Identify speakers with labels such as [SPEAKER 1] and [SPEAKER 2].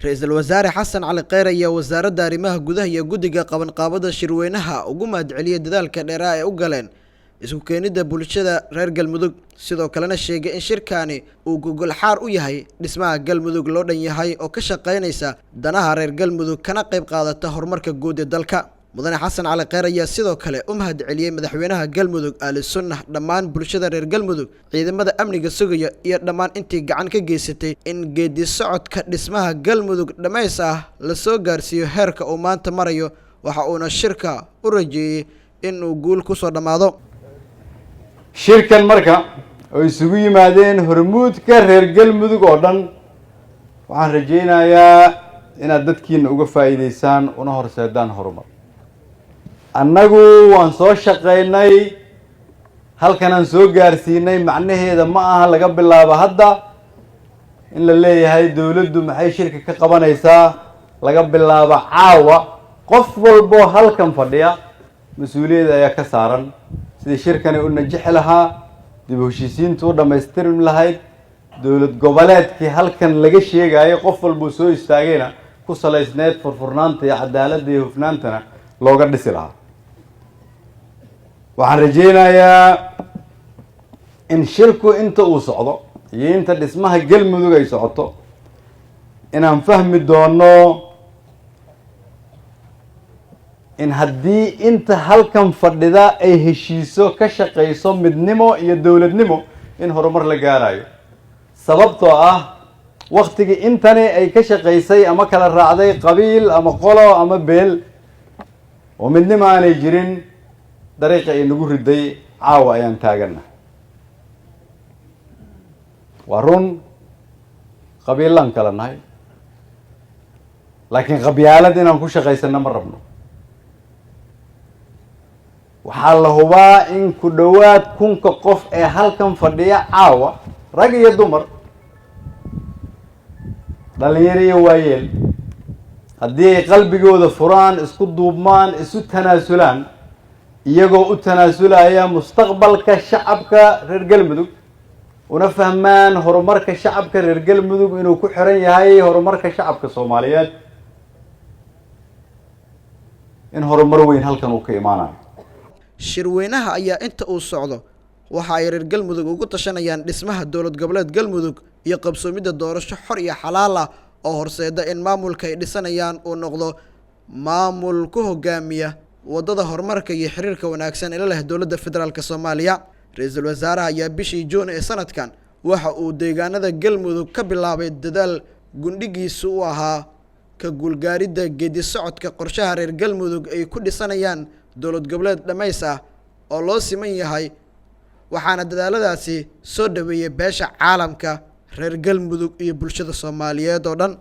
[SPEAKER 1] Ra-iisul Wasaare Xasan Cali Kheyr ayaa Wasaaradda Arrimaha Gudaha iyo guddiga qabanqaabada shirweynaha ugu mahadceliyey dadaalka dheeraa ee u galeen isku keenidda bulshada reer Galmudug, sidoo kalena sheegay in shirkaani uu gogol xaar u yahay dhismaha Galmudug loo dhan yahay oo ka shaqeynaysa danaha reer Galmudug kana qayb qaadata horumarka guud ee dalka. Mudane Xasan Cali Kheyr ayaa sidoo kale u mahadceliyey madaxweynaha Galmudug, Ahlu Sunnah, dhammaan bulshada reer Galmudug, ciidamada amniga sugaya iyo dhammaan intii gacan ka geysatay in geedi socodka dhismaha Galmudug dhammays ah lasoo gaarsiiyo heerka uu maanta marayo. Waxa uuna shirka u rajeeyey in uu guul kusoo dhammaado.
[SPEAKER 2] Shirkan marka oo isugu yimaadeen hormuudka reer Galmudug oo dhan, waxaan rajaynayaa inaad dadkiina uga faa'iideysaan una horseedaan horumar. Annagu waan soo shaqaynay, halkanaan soo gaarsiinay. Macnaheeda ma aha laga bilaabo hadda in la leeyahay dowladdu maxay shirka ka qabanaysaa. Laga bilaabo caawa, qof walboo halkan fadhiya mas-uuliyadda ayaa ka saaran sidii shirkani u najixi lahaa, dib u heshiisiintu u dhammaystirmi lahayd, dowlad goboleedkii halkan laga sheegayo qof walbuu soo istaagayna ku salaysneed furfurnaanta iyo cadaaladda iyo hufnaantana looga dhisi lahaa. Waxaan rajaynayaa in shirku inta uu socdo iyo inta dhismaha Galmudug ay socoto inaan fahmi doono in haddii inta halkan fadhida ay heshiiso, ka shaqayso midnimo iyo dowladnimo, in horumar la gaarayo, sababtoo ah waktigii intani ay ka shaqaysay ama kala raacday qabiil ama qolo ama beel oo midnimo aanay jirin, dariiqa ay nagu riday caawa ayaan taagana. Waa run, qabiilaan kala nahay, laakiin qabyaalad inaan ku shaqaysano ma rabno. Waxaa la hubaa in ku dhowaad 1000-ka qof ee halkan fadhiya caawa, rag iyo dumar, dhalinyaro iyo waayeel, haddii ay qalbigooda furaan, isku duubmaan, isu tanaasulaan, iyagoo u tanaasulaya mustaqbalka shacabka reer Galmudug, una fahmaan horumarka shacabka reer Galmudug inuu ku xiran yahay horumarka shacabka Soomaaliyeed, in horumar weyn halkan uu ka imaanayo.
[SPEAKER 1] Shirweynaha ayaa inta uu socdo waxa ay reer Galmudug ugu tashanayaan dhismaha dowlad goboleed Galmudug iyo qabsoomidda doorasho xor iyo xalaal ah oo horseeda in maamulka ay dhisanayaan uu noqdo maamul ku hogaamiya waddada horumarka iyo xiriirka wanaagsan ee la leh dowladda federaalka Soomaaliya. Ra-iisul wasaaraha ayaa bishii Juun ee sanadkan waxa uu deegaanada Galmudug ka bilaabay dadaal gundhigiisu u ahaa ka guulgaaridda geedi socodka qorshaha reer Galmudug ay ku dhisanayaan dowlad goboleed dhammays ah oo loo siman yahay, waxaana dadaaladaasi soo dhaweeyey beesha caalamka, reer Galmudug iyo bulshada Soomaaliyeed oo dhan.